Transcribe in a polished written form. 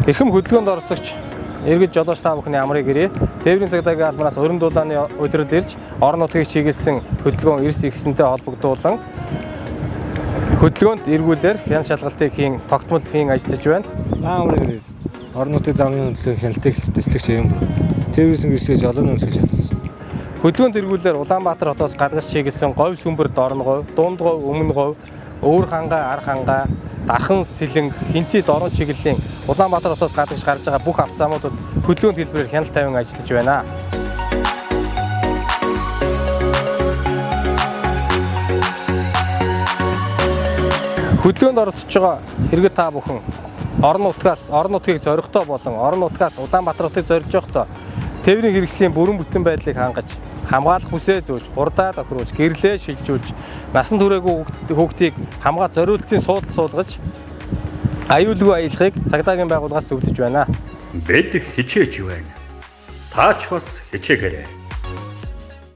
Эрхэм хөдөлгөөнд оролцогч иргэд жолооч та бүхний амрыг ирье. Тээврийн цагдаагийн албанаас уран дулааны улирал ирж орон нутгийг чиглэсэн хөдөлгөөн эрс ихсэнтэй холбогдуулан хөдөлгөөнд эргүүлэр хяналт шалгалтыг хийн тогтмол хийн ажиллаж байна. За амрыг ирье. Орон нутгийн замын хөдөлгөөн хяналтыг тэслэгч юм. Тээврийн хэрэгслээ жолооны үнэлгээ шалгасан. Хөдөлгөөнд эргүүлэр Улаанбаатар хотоос гадагш чиглэсэн говь сүмбэр дорн говь, дунд говь, өмнө говь, өвөр хангай, ар хангай, дархан сэлэнг, хинти дорн чиглэлийн Улаанбаатар хотоос гадагш гарч байгаа бүх авцаамуудад хөдөлгөөнд хэлбэрээр хяналт тавин ажиллаж байна. Хөдөлгөөнд оролцож байгаа иргэд та бүхэн орон нутгаас орон нутгийг зоригтой болон орон нутгаас Улаанбаатар хотыг зорж явахдаа тээврийн хэрэгслийн бүрэн бүтэн байдлыг хангаж хамгаалах хүсээ зөөж, хурдаа тохируулж, гэрлээ шилжүүлж, насан туршаагүй хүүхдийг хамгаалах зориултын суудал суулгаж аюулгүй аялахыг цагдаагийн байгууллагаас зөвлөж байна. Бид хичээж байна. Та ч бас хичээгээрэй.